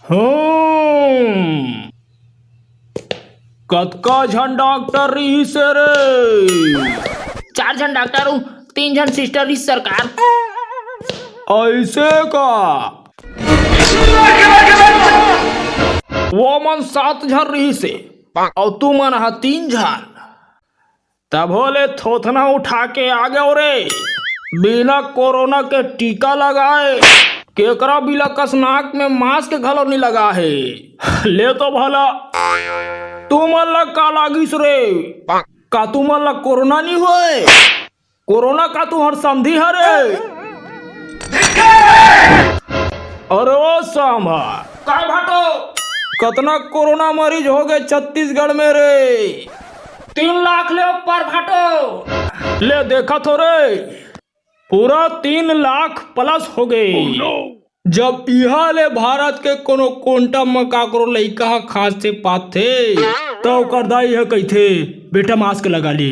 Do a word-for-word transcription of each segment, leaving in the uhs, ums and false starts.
हम्म, कतका झन डॉक्टर रिहिस हे रे? चार झन डॉक्टर अउ तीन झन सिस्टर रिहिस सरकार। अइसे का? वो मन सात झन रिहिस हे, अउ तुमन ह तीन झन। तभो ले थोथना उठा के आ गयो रे। बिना कोरोना के टीका लगाए, केकरा बिलकस नाक में मास्क घलो नइ लगा हे। ले तो भला, तुमन ला का लागिस रे? का तुमन ला कोरोना नइ होय? कोरोना का तुंहर समधी हरे? अरे ओ सांभा, का भाटो? कतना कोरोना मरीज हो गए छत्तीसगढ़ में रे? तीन लाख ले ऊपर भाटो। ले देखत हो रे, पूरा तीन लाख प्लस हो गए। जब इहा ले भारत के कोनो कोंटा म काकरो लइका ह खांसे पाथे, त ओकर दाई ह कहिथे, "बेटा मास्क लगा ले,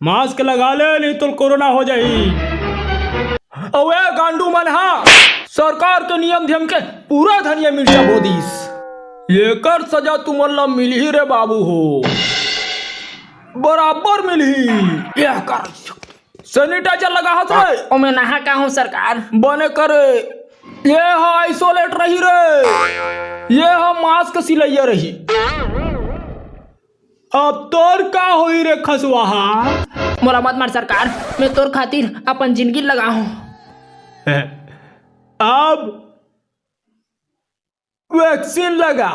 मास्क लगा ले, नहीं तो कोरोना हो जाही।" अउ ए गांडू मन ह सरकार के नियम धियम के पूरा धनिया मिर्चा बो दिस। एकर सजा तुमन ला मिलही रे बाबू हो, बराबर मिलही। एकर सैनिटाइजर लगा हस रे। ओमे नहा का हूँ सरकार। बने करे, ये ह आइसोलेट रही रे, ये ह मास्क सिलैया रही। अब तोर का होई रे खसवाहा? मोला मत मार सरकार, मैं तोर खातिर अपन जिंदगी लगाहूं। अब वैक्सीन लगा।